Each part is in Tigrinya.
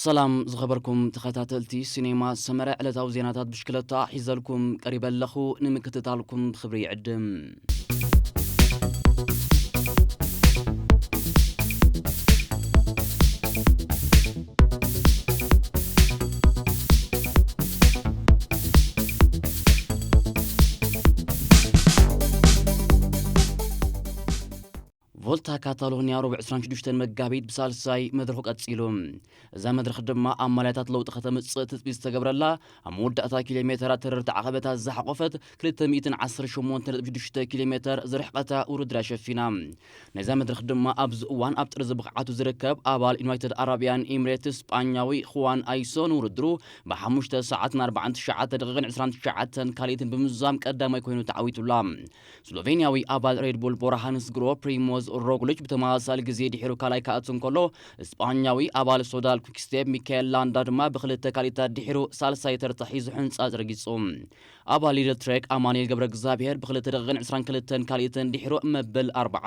ሰላም ዝኸበርኩም ተኸታተልቲ ሲኔማ ሰመረ፣ ዕለታዊ ዜናታት ብሽክለታ ሒዘልኩም ቀሪበ ኣለኹ። ንምክትታልኩም ብኽብሪ ይዕድም። ቮልታ ካታሎንያ ረቡዕ ዕስራን ሽዱሽተን መጋቢት ብሳልሳይ መድረኹ ቀጺሉ። እዛ መድረኽ ድማ ኣማልያታት ለውጢ ከተምጽእ ትጽቢት ዝተገብረላ፣ ኣብ መወዳእታ ኪሎ ሜተራት ተረርቲ ዓቐበታት ዝሓቖፈት ክልተ ሚእትን ዓሰርተ ሸሞንተ ነጥቢ ሽዱሽተ ኪሎ ሜተር ዝርሕቐታ ውድድር ኣሸፊና። ነዛ መድረኽ ድማ ኣብዚ እዋን ኣብ ጥርዚ ብቕዓቱ ዝርከብ ኣባል ዩናይትድ ኣረብያን ኤሚሬትስ ስጳኛዊ ኹዋን ኣይሶ ንውድድሩ ብሓሙሽተ ሰዓትን ኣርባዓን ትሽዓተ ደቂቕን ዕስራን ትሽዓተን ካልኢትን ብምዝዛም ቀዳማይ ኮይኑ ተዓዊቱላ። ስሎቬንያዊ ኣባል ሬድ ቡል ቦራ ሃንስ ግሮ ፕሪሞዝ ሮግሊች ብተመሳሳሊ ግዜ ድሒሩ ካልኣይ ክኣቱ እንከሎ፣ ስጳኛዊ ኣባል ሶዳል ኩክስቴፕ ሚካኤል ላንዳ ድማ ብክልተ ካልኢታት ድሒሩ ሳልሳይ ተርታ ሒዙ ሕንጻጽ ረጊጹ። ኣባል ሊድል ትሬክ ኣማኑኤል ገብረ እግዚኣብሔር ብክልተ ደቂቕን ዕስራን ክልተን ካልኢትን ድሒሩ መበል ኣርብዓ፣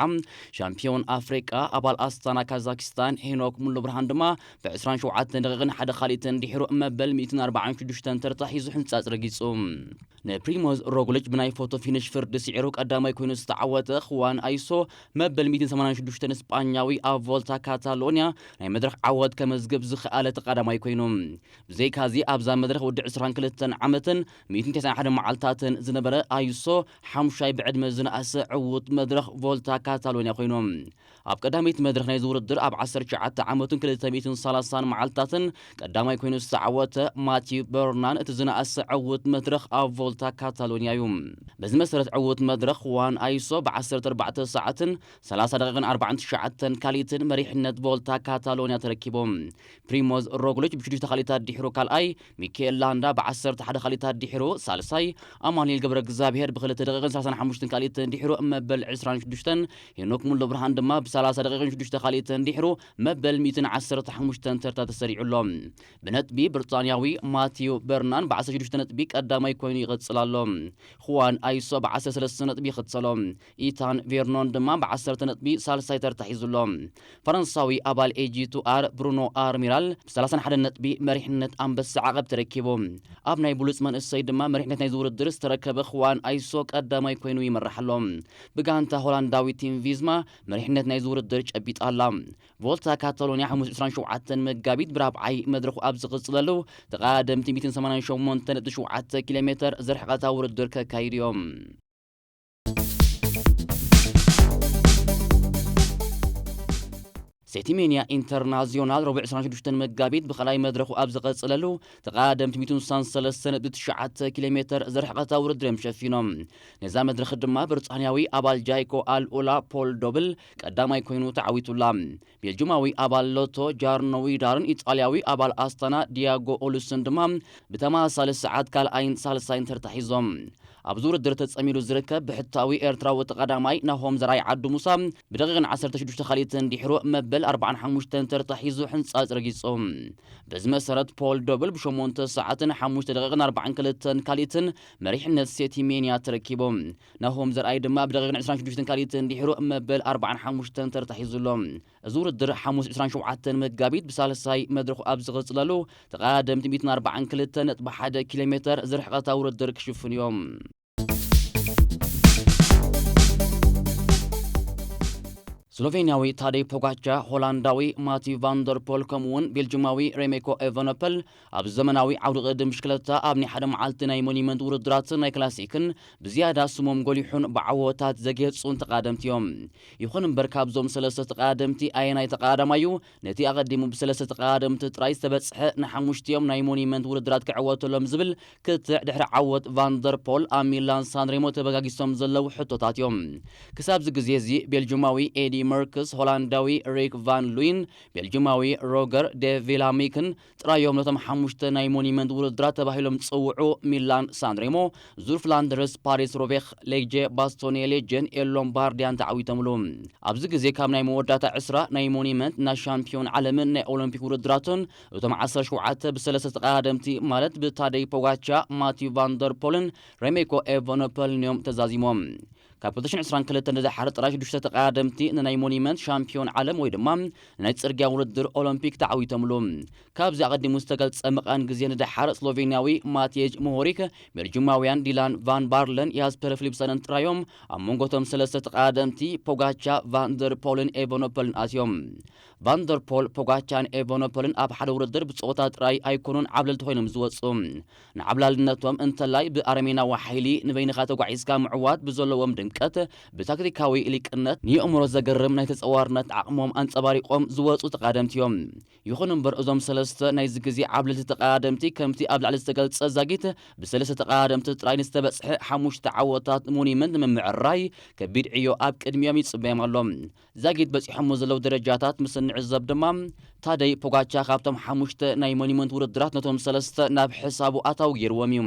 ሻምፒዮን ኣፍሪቃ ኣባል ኣስታና ካዛኪስታን ሄኖክ ሙሉ ብርሃን ድማ ብዕስራን ሸውዓተን ደቂቕን ሓደ ካልኢትን ድሒሩ መበል ሚእትን ኣርባዓን ሽዱሽተን ተርታ ሒዙ ሕንጻጽ ረጊጹ። ንፕሪሞዝ ሮግሊች ብናይ ፎቶ ፊኒሽ ፍርዲ ስዒሩ ቀዳማይ ኮይኑ ዝተዓወተ ኹዋን ኣይሶ፣ መበል ሚእትን ሰማንያን ሽዱሽተን ስጳኛዊ ኣብ ቮልታ ካታሎንያ ናይ መድረኽ ዓወት ከመዝግብ ዝኸኣለ እቲ ቀዳማይ ኮይኑ። ብዘይካዚ ኣብዛ መድረኽ ወዲ ዕስራን ክልተን ዓመትን ሚእትን ተስዓን ሓደን መዓልታትን ዝነበረ ኣይሶ፣ ሓሙሻይ ብዕድመ ዝነኣሰ ዕዉት መድረኽ ቮልታ ካታሎንያ ኮይኑ። ኣብ ቀዳመይቲ መድረኽ ናይዚ ውድድር ኣብ ዓሰርተ ትሽዓተ ዓመቱን ክልተ ሚእትን ሰላሳን መዓልታትን ቀዳማይ ኮይኑ ዝተዓወተ ማቲዩ በርናን እቲ ዝነኣሰ ዕዉት መድረኽ ኣብ ቮልታ ካታሎንያ እዩ። በዚ መሰረት ዕዉት መድረኽ ኹዋን ኣይሶ ብዓሰርተ ኣርባዕተ ሰዓትን ሰላሳ ደቂቕን ኣርባዓን ትሽዓተን ካልኢትን መሪሕነት ቮልታ ካታሎንያ ተረኪቡ። ፕሪሞዝ ሮግሊች ብሽዱሽተ ካልኢታት ድሒሩ ካልኣይ፣ ሚካኤል ላንዳ ብዓሰርተ ሓደ ካልኢታት ድሒሩ ሳልሳይ፣ ኣማኑኤል ገብረ እግዚኣብሔር ብክልተ ደቂቕን ሰላሳን ሓሙሽተን ካልኢትን ድሒሩ መበል ዕስራን ሽዱሽተን፣ ሄኖክ ሙሉ ብርሃን ድማ ብሰላሳ ደቂቕን ሽዱሽተ ካልኢትን ድሒሩ መበል ሚእትን ዓሰርተ ሓሙሽተን ተርታ ተሰሪዑ ኣሎ። ብነጥቢ ብሪጣንያዊ ማቲዩ በርናን ብዓሰርተ ሽዱሽተ ነጥቢ ቀዳማይ ኮይኑ ይቕጽል ኣሎ። ኹዋን ኣይሶ ብዓሰርተ ሰለስተ ነጥቢ ይኽተሎ። ኢታን ቬርኖን ድማ ብዓሰርተ ነጥቢ ሳልሳይ ተርታ ሒዙ ኣሎ። ፈረንሳዊ ኣባል ኤጂ ቱ ኣር ብሩኖ ኣርሚራል ብሰላሳን ሓደን ነጥቢ መሪሕነት ኣንበሳ ዓቐብ ተረኪቡ። ኣብ ናይ ብሉጽ መንእሰይ ድማ መሪሕነት ናይዚ ውድድር ዝተረከበ ኹዋን ኣይሶ ቀዳማይ ኮይኑ ይመርሕ ኣሎ። ብጋንታ ሆላንዳዊ ቲም ቪዝማ መሪሕነት ናይዚ ውድድር ጨቢጣ ኣላ። ቮልታ ካታሎንያ ሓሙስ ዕስራን ሸውዓተን መጋቢት ብራብዓይ መድረኹ ኣብ ዝቕጽለሉ፣ ተቐዳደምቲ ሚእትን ሰማንያን ሸሞንተ ነጥቢ ሸውዓተ ኪሎ ሜተር ዝርሕቐታ ውድድር ከካይዱ እዮም። ሴቲሜንያ ኢንተርናዚዮናል ረቡዕ ዕስራን ሽዱሽተን መጋቢት ብኻልኣይ መድረኹ ኣብ ዝቐጽለሉ፣ ተቐዳደምቲ ሚእትን ስሳን ሰለስተ ነጥቢ ትሽዓተ ኪሎ ሜተር ዝርሕቐታ ውድድር እዮም ሸፊኖም። ነዛ መድረኽ ድማ ብሪጣንያዊ ኣባል ጃይኮ ኣልኡላ ፖል ዶብል ቀዳማይ ኮይኑ ተዓዊቱላ። ቤልጁማዊ ኣባል ሎቶ ጃርኖ ዊዳርን ኢጣልያዊ ኣባል ኣስታና ዲያጎ ኦሉስን ድማ ብተመሳሳሊ ሰዓት ካልኣይን ሳልሳይን ተርታ ሒዞም። ኣብዚ ውድድር ተጸሚዱ ዝርከብ ብሕታዊ ኤርትራዊ እቲ ቀዳማይ ናሆም ዘርኣይ ዓዱ ሙሳ ብደቂቕን ዓሰርተ ሽዱሽተ ካልኢትን ድሒሩ መበል ኣርባዓን ሓሙሽተን ተርታ ሒዙ ሕንጻጽ ረጊጹ። በዚ መሰረት ፖል ዶብል ብሸሞንተ ሰዓትን ሓሙሽተ ደቂቕን ኣርባዓን ክልተን ካልኢትን መሪሕነት ሴቲሜንያ ተረኪቡ። ናሆም ዘርኣይ ድማ ብደቂቕን ዕስራን ሽዱሽተን ካልኢትን ድሒሩ መበል ኣርባዓን ሓሙሽተን ተርታ ሒዙ ኣሎ። እዚ ውድድር ሓሙስ ዕስራን ሸውዓተን መጋቢት ብሳልሳይ መድረኹ ኣብ ዝቕጽለሉ፣ ተቐዳደምቲ ሚእትን ኣርባዓን ክልተ ነጥቢ ሓደ ኪሎ ሜተር ዝርሕቐታ ውድድር ክሽፍኑ እዮም። ስሎቬንያዊ ታደይ ፖጋቻ፣ ሆላንዳዊ ማቲው ቫንደርፖል ከምኡውን ቤልጅማዊ ሬሜኮ ኤቨነፐል ኣብ ዘመናዊ ዓውዲ ቅድድም ብሽክለታ ኣብ ናይ ሓደ መዓልቲ ናይ ሞኒመንት ውድድራትን ናይ ክላሲክን ብዝያዳ ስሞም ጎሊሑን ብዓወታት ዘጌጹን ተቓደምቲ እዮም። ይኹን እምበር ካብዞም ሰለስተ ተቓደምቲ ኣየናይ ተቓዳማዩ ነቲ ኣቐዲሙ ብሰለስተ ተቓደምቲ ጥራይ ዝተበጽሐ ንሓሙሽቲኦም ናይ ሞኒመንት ውድድራት ክዕወተሎም ዝብል ክትዕ ድሕሪ ዓወት ቫንደርፖል ኣብ ሚላን ሳንሬሞ ተበጋጊሶም ዘለዉ ሕቶታት እዮም። ክሳብዚ ግዜ እዚ ቤልጅማዊ ኤዲ መርክስ፣ ሆላንዳዊ ሪክ ቫን ሉይን፣ ቤልጅማዊ ሮገር ዴቪላሚክን ጥራዮም ነቶም ሓሙሽተ ናይ ሞኒመንት ውድድራት ተባሂሎም ዝጽውዑ ሚላን ሳንሬሞ፣ ዙር ፍላንደርስ፣ ፓሪስ ሮቬኽ፣ ሌግጄ ባስቶኔ ሌጀን ኤል ሎምባርዲያን ተዓዊቶምሉ። ኣብዚ ግዜ ካብ ናይ መወዳእታ ዕስራ ናይ ሞኒመንት ናይ ሻምፒዮን ዓለምን ናይ ኦሎምፒክ ውድድራትን እቶም ዓሰርተ ሸውዓተ ብሰለስተ ተቐዳደምቲ ማለት ብታደይ ፖጋቻ፣ ማቲው ቫንደርፖልን ሬሜኮ ኤቨኖፐልን እዮም ተዛዚሞም። ካብ ክልተ ሽሕን ዕስራን ክልተን ንደሓር ጥራይ ሽዱሽተ ተቐዳደምቲ ንናይ ሞኒመንት ሻምፒዮን ዓለም ወይ ድማ ንናይ ጽርግያ ውድድር ኦሎምፒክ ተዓዊቶምሉ። ካብዚ ኣቐዲሙ ዝተገልጸ መቓን ግዜ ንደሓር ስሎቬንያዊ ማትየጅ ሞሆሪክ፣ ቤልጅማውያን ዲላን ቫን ባርለን ያስፐር ፊሊፕሰንን ጥራዮም ኣብ መንጎቶም ሰለስተ ተቐዳደምቲ ፖጋቻ፣ ቫንደር ፖልን ኤቨኖፐልን ኣትዮም። ቫንደር ፖል፣ ፖጋቻን ኤቨኖፐልን ኣብ ሓደ ውድድር ብጾታ ጥራይ ኣይኮኑን ዓብለልቲ ኮይኖም ዝወጹ። ንዓብላልነቶም እንተላይ ብኣረሜናዊ ሓይሊ ንበይንኻ ተጓዒዝካ ምዕዋት ብዘለዎም ድምቀት፣ ብታክቲካዊ ሊቅነት ንየእምሮ ዘገርም ናይ ተጸዋርነት ዓቕሞም ኣንጸባሪቖም ዝወጹ ተቓደምቲ እዮም። ይኹን እምበር እዞም ሰለስተ ናይዚ ግዜ ዓብለልቲ ተቓደምቲ ከምቲ ኣብ ላዕሊ ዝተገልጸ ዛጊት ብሰለስተ ተቓደምቲ ጥራይ ንዝተበጽሐ ሓሙሽተ ዓወታት ሞኒመንት ንምምዕራይ ከቢድ ዕዮ ኣብ ቅድሚኦም ይጽበዮም ኣሎ። ዛጊት በጺሖሞ ዘለዉ ደረጃታት ምስ እንዕዘብ ድማ፣ ታደይ ፖጋቻ ካብቶም ሓሙሽተ ናይ ሞኒመንት ውድድራት ነቶም ሰለስተ ናብ ሕሳቡ ኣታዊ ገይርዎም እዩ።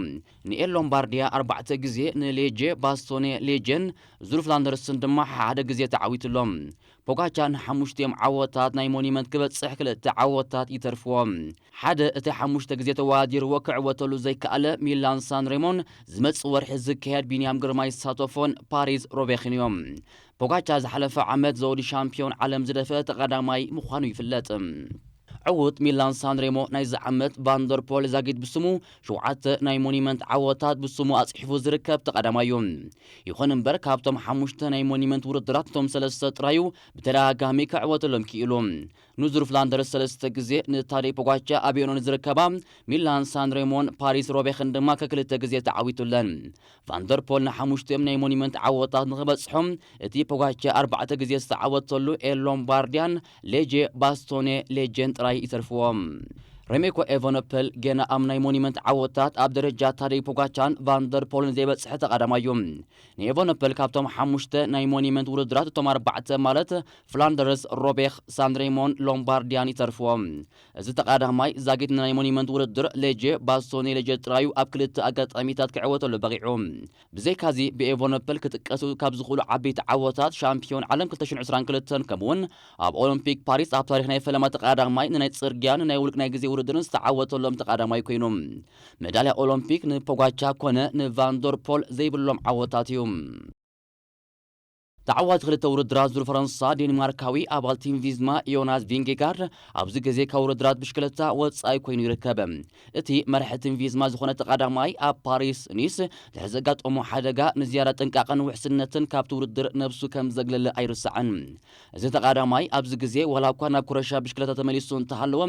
ንኤል ሎምባርዲያ ኣርባዕተ ግዜ፣ ንሌጄ ባስቶኔ ሌጄን ዙር ፍላንደርስን ድማ ሓደ ግዜ ተዓዊትሎም። ፖጋቻ ንሓሙሽቲኦም ዓወታት ናይ ሞኒመንት ክበጽሕ ክልተ ዓወታት ይተርፍዎ። ሓደ እቲ ሓሙሽተ ግዜ ተወዳዲርዎ ክዕወተሉ ዘይከኣለ ሚላን ሳንሬሞን ዝመጽእ ወርሒ ዝካየድ ቢንያም ግርማይ ሳቶፎን ፓሪስ ሮቤኽን እዮም። ፖጋቻ ዝሓለፈ ዓመት ዘውዲ ሻምፒዮን ዓለም ዝደፈ ተቐዳማይ ምዃኑ ይፍለጥ። ዕዉት ሚላን ሳንሬሞ ናይዚ ዓመት ቫንደርፖል ዛጊት ብስሙ ሸውዓተ ናይ ሞኒመንት ዓወታት ብስሙ ኣጽሒፉ ዝርከብ ተቐዳማይ እዩ። ይኹን እምበር ካብቶም ሓሙሽተ ናይ ሞኒመንት ውድድራት እቶም ሰለስተ ጥራዩ ብተደጋጋሚ ክዕወተሎም ክኢሉ። ንዙር ፍላንደርስ ሰለስተ ግዜ፣ ንታደይ ፖጋቻ ኣብ ዮኖ ንዝርከባ ሚላን ሳንሬሞን ፓሪስ ሮቤኽን ድማ ከክልተ ግዜ ተዓዊቱለን። ቫንደርፖል ንሓሙሽቲኦም ናይ ሞኒመንት ዓወታት ንኽበጽሖም እቲ ፖጋቻ ኣርባዕተ ግዜ ዝተዓወተሉ ኤል ሎምባርዲያን ሌጄ ባስቶኔ ሌጄን ጥራይ ይተርፍዎም። ሬሜኮ ኤቨኖፐል ገና ኣብ ናይ ሞኒመንት ዓወታት ኣብ ደረጃ ታደይ ፖጋቻን ቫንደርፖልን ዘይበጽሐ ተቐዳማይ እዩ። ንኤቨኖፐል ካብቶም ሓሙሽተ ናይ ሞኒመንት ውድድራት እቶም ኣርባዕተ ማለት ፍላንደርስ፣ ሮቤኽ፣ ሳንሬሞን ሎምባርዲያን ይተርፍዎም። እዚ ተቐዳማይ ዛጊት ንናይ ሞኒመንት ውድድር ሌጄ ባስቶኔ ሌጄ ጥራዩ ኣብ ክልተ ኣጋጣሚታት ክዕወተሉ በቒዑ። ብዘይካዚ ብኤቨኖፐል ክጥቀሱ ካብ ዝኽእሉ ዓበይቲ ዓወታት ሻምፒዮን ዓለም ክልተ ሽሕን ዕስራን ክልተን ከምኡውን ኣብ ኦሎምፒክ ፓሪስ ኣብ ታሪኽ ናይ ፈለማ ተቐዳማይ ንናይ ጽርግያን ናይ ውልቅ ናይ ግዜ ውድድርን ዝተዓወተሎም ተቐዳማይ ኮይኑ። መዳልያ ኦሎምፒክ ንፖጋቻ ኮነ ንቫንደርፖል ዘይብሎም ዓወታት እዩ። ተዓዋቲ ክልተ ውድድራት ዙር ፈረንሳ ዴንማርካዊ ኣባል ቲም ቪዝማ ዮናስ ቪንጌጋርድ ኣብዚ ግዜ ካብ ውድድራት ብሽክለታ ወጻኢ ኮይኑ ይርከብ። እቲ መራሒ ቲም ቪዝማ ዝኾነ ተቐዳማይ ኣብ ፓሪስ ኒስ ድሕሪ ዘጋጠሞ ሓደጋ ንዝያዳ ጥንቃቐን ውሕስነትን ካብቲ ውድድር ነብሱ ከም ዘግለለ ኣይርሳዕን። እዚ ተቐዳማይ ኣብዚ ግዜ ዋላ እኳ ናብ ኩረሻ ብሽክለታ ተመሊሱ እንተሃለወ፣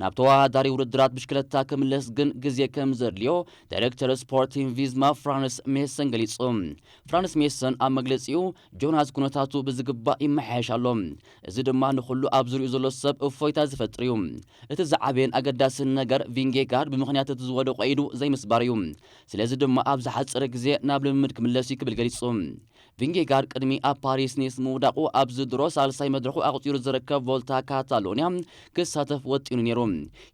ናብ ተወዳዳሪ ውድድራት ብሽክለታ ክምለስ ግን ግዜ ከም ዘድልዮ ዳይሬክተር ስፖርት ቲም ቪዝማ ፍራንስ ሜሰን ገሊጹ። ፍራንስ ሜሰን ኣብ መግለጺኡ፣ ጆናስ ኩነታቱ ብዝግባእ ይመሓየሽ ኣሎ። እዚ ድማ ንኹሉ ኣብ ዙሪኡ ዘሎ ሰብ እፎይታ ዝፈጥር እዩ። እቲ ዝዓበየን ኣገዳስን ነገር ቪንጌጋርድ ብምኽንያት እቲ ዝወደቆ ኢዱ ዘይምስባር እዩ። ስለዚ ድማ ኣብ ዝሓጸረ ግዜ ናብ ልምምድ ክምለስ እዩ ክብል ገሊጹ። ቪንጌጋርድ ቅድሚ ኣብ ፓሪስ ኒስ ምውዳቑ ኣብዚ ድሮ ሳልሳይ መድረኹ ኣቑጺሩ ዝርከብ ቮልታ ካታሎንያ ክሳተፍ ወጢኑ ነይሩ።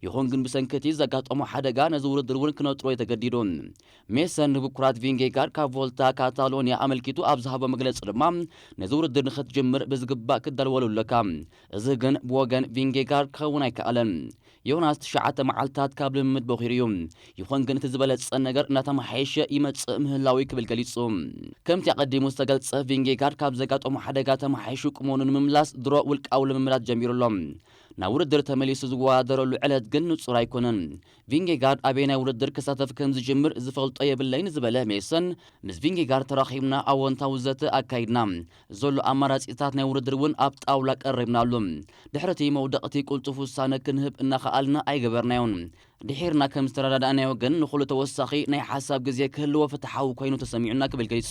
ይኹን ግን ብሰንኪ እቲ ዘጋጠሞ ሓደጋ ነዚ ውድድር እውን ክነጥሮ እዩ ተገዲዱ። ሜሰን ንብኩራት ቪንጌጋርድ ካብ ቮልታ ካታሎንያ ኣመልኪቱ ኣብ ዝሃቦ መግለጺ ድማ ነዚ ውድድር ንኽትጅምር ብዝግባእ ክዳለወሉ ኣለካ። እዚ ግን ብወገን ቪንጌጋርድ ክኸውን ኣይከኣለን። ዮናስ ትሽዓተ መዓልታት ካብ ልምምድ ቦኺሩ እዩ። ይኹን ግን እቲ ዝበለጸ ነገር እናተመሓየሸ ይመጽእ ምህላው እዩ ክብል ገሊጹ። ከምቲ ኣቐዲሙ ዝተገልጸ ቪንጌጋርድ ካብ ዘጋጠሞ ሓደጋ ተመሓይሹ ቁመኑ ንምምላስ ድሮ ውልቃዊ ልምምዳት ጀሚሩ ኣሎ። ናብ ውድድር ተመሊሱ ዝወዳደረሉ ዕለት ግን ንጹር ኣይኮነን። ቪንጌጋርድ ኣበየናይ ውድድር ክሳተፍ ከም ዝጅምር ዝፈልጦ የብለይን ዝበለ ሜሰን፣ ምስ ቪንጌጋርድ ተራኺብና ኣወንታዊ ዘተ ኣካይድና። ዘሎ ኣማራጺታት ናይ ውድድር እውን ኣብ ጣውላ ቀሪብናሉ። ድሕሪ እቲ መውደቕቲ ቅልጡፍ ውሳነ ክንህብ እናኸኣልና ኣይገበርናዮን። ድሒርና ከም ዝተረዳዳእናዮ ግን ንኹሉ ተወሳኺ ናይ ሓሳብ ግዜ ክህልዎ ፍትሓዊ ኮይኑ ተሰሚዑና ክብል ገሊጹ።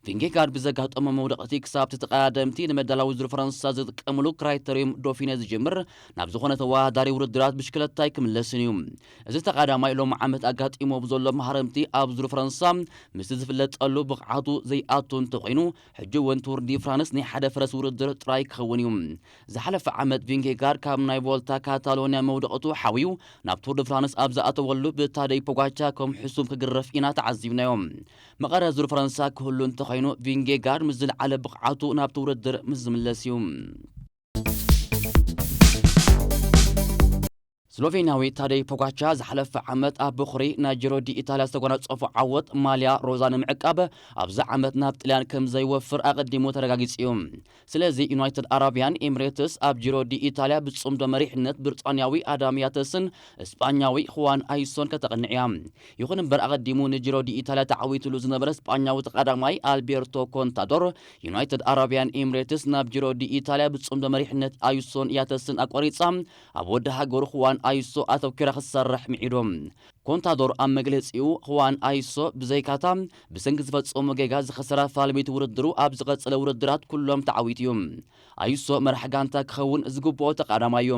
ቪንጌጋርድ ብዘጋጠሞ መውደቕቲ ክሳብ እቲ ተቐዳደምቲ ንመዳላዊ ዙር ፈረንሳ ዝጥቀምሉ ክራይተሪዩም ዶፊነ ዝጅምር ናብ ዝኾነ ተወዳዳሪ ውድድራት ብሽክለታ ኣይክምለስን እዩ። እዚ ተቐዳማይ ሎሚ ዓመት ኣጋጢሞ ብዘሎ መሃረምቲ ኣብ ዙር ፈረንሳ ምስቲ ዝፍለጠሉ ብቕዓቱ ዘይኣቱ እንተኾይኑ፣ ሕጂ እውን ቱር ዲ ፍራንስ ናይ ሓደ ፈረስ ውድድር ጥራይ ክኸውን እዩ። ዝሓለፈ ዓመት ቪንጌጋርድ ካብ ናይ ቮልታ ካታሎንያ መውደቕቱ ሓውዩ ናብ ቱር ዲ ፍራንስ ኣብ ዝኣተወሉ ብታደይ ፖጋቻ ከም ሕሱም ክግረፍ ኢና ተዓዚብናዮ። መቐረ ዙር ፈረንሳ ክህሉ እንተኾይኑ ቪንጌጋርድ ምስ ዝለዓለ ብቕዓቱ ናብቲ ውድድር ምስ ዝምለስ እዩ። ስሎቬንያዊ ታደይ ፖጋቻ ዝሓለፈ ዓመት ኣብ በኹሪ ናይ ጂሮ ዲ ኢታልያ ዝተጎናጸፎ ዓወት ማልያ ሮዛ ንምዕቃብ ኣብዚ ዓመት ናብ ጥልያን ከም ዘይወፍር ኣቐዲሙ ተረጋጊጹ እዩ። ስለዚ ዩናይትድ ኣረቢያን ኤምሬትስ ኣብ ጂሮ ዲ ኢታልያ ብጽምዶ መሪሕነት ብሪጣንያዊ ኣዳም ያተስን እስጳኛዊ ሁዋን ኣይሶን ከተቕንዕ እያ። ይኹን እምበር ኣቐዲሙ ንጂሮ ዲ ኢታልያ ተዓዊትሉ ዝነበረ እስጳኛዊ ተቐዳማይ ኣልቤርቶ ኮንታዶር ዩናይትድ ኣረቢያን ኤምሬትስ ናብ ጂሮ ዲ ኢታልያ ብጽምዶ መሪሕነት ኣይሶን ያተስን ኣቋሪጻ ኣብ ወዲ ሃገሩ ሁዋን ኣይሶ ኣተኪራ ክትሰርሕ ምዒዱ። ኮንታዶር ኣብ መግለጺኡ፣ ሁዋን ኣይሶ ብዘይካታ ብሰንኪ ዝፈጸሙ ጌጋ ዝኸሰራ ፋልሚት ውድድሩ ኣብ ዝቐጸለ ውድድራት ኩሎም ተዓዊቱ እዩ። ኣይሶ መራሕ ጋንታ ክኸውን ዝግብኦ ተቓዳማይ እዩ።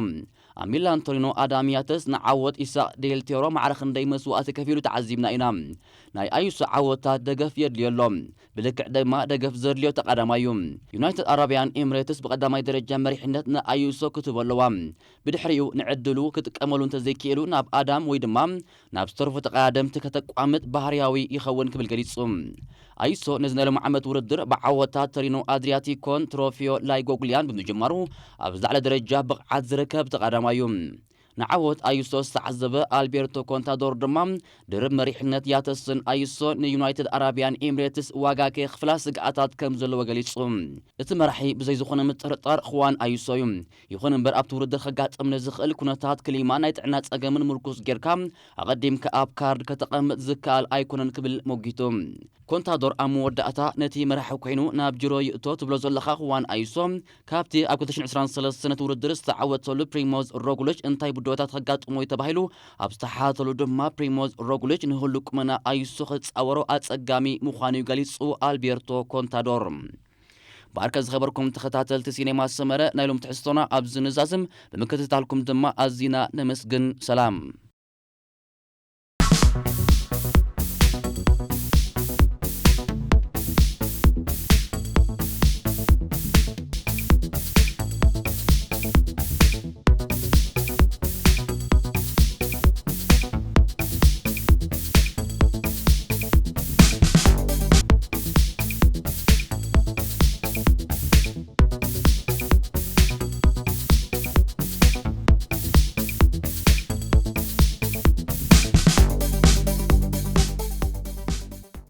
ኣብ ሚላን ቶሪኖ ኣዳም ያተስ ንዓወት ኢሳቕ ዴል ቴሮ ማዕረ ክንደይ መስዋእቲ ከፊሉ ተዓዚብና ኢና። ናይ ኣይሶ ዓወታት ደገፍ የድልዮ ኣሎ። ብልክዕ ድማ ደገፍ ዘድልዮ ተቓዳማይ እዩ። ዩናይትድ ኣረቢያን ኤምሬትስ ብቐዳማይ ደረጃ መሪሕነት ንኣይሶ ክትህቦ ኣለዋ። ብድሕሪኡ ንዕድሉ ክጥቀመሉ እንተዘይክኢሉ ናብ ኣዳም ወይ ድማ ናብ ዝተረፉ ተቐዳደምቲ ከተቋምጥ ባህርያዊ ይኸውን ክብል ገሊጹ። ኣይሶ ነዚ ናይ ሎም ዓመት ውድድር ብዓወታት ተሪኖ ኣድሪያቲኮን ትሮፊዮ ላይጎግሊያን ብምጅማሩ ኣብ ዝለዓለ ደረጃ ብቕዓት ዝርከብ ተቐዳማይ እዩ። ንዓወት ኣይሶ ዝተዓዘበ ኣልቤርቶ ኮንታዶር ድማ ድርብ መሪሕነት ያተስን ኣይሶ ንዩናይትድ ኣረቢያን ኤምሬትስ ዋጋ ከየኽፍላ ስግኣታት ከም ዘለዎ ገሊጹ። እቲ መራሒ ብዘይ ዝኾነ ምጥርጣር ኹዋን ኣይሶ እዩ። ይኹን እምበር ኣብቲ ውድድር ከጋጥም ንዝኽእል ኩነታት ክሊማ ናይ ጥዕና ጸገምን ምርኩስ ጌርካ ኣቐዲምካ ኣብ ካርድ ከተቐምጥ ዝከኣል ኣይኮነን ክብል ሞጊቱ። ኮንታዶር ኣብ መወዳእታ ነቲ መራሒ ኮይኑ ናብ ጅሮ ይእቶ ትብሎ ዘለኻ ኹዋን ኣይሶ ካብቲ ኣብ ክልተ ሽሕን ዕስራን ሰለስተን ነቲ ውድድር ዝተዓወተሉ ፕሪሞዝ ሮግሊች እንታይ ብድሆታት ከጋጥሞ እዩ ተባሂሉ ኣብ ዝተሓተሉ ድማ ፕሪሞዝ ሮግሊች ንህሉ ቁመና ኣይሶ ክጻወሮ ኣጸጋሚ ምዃኑ እዩ ገሊጹ ኣልቤርቶ ኮንታዶር። ባርከ ዝኸበርኩም ተኸታተልቲ ሲኔማ ሰመረ ናይ ሎም ትሕዝቶና ኣብዚ ንዛዝም ብምክትታልኩም ድማ ኣዚና ነመስግን። ሰላም።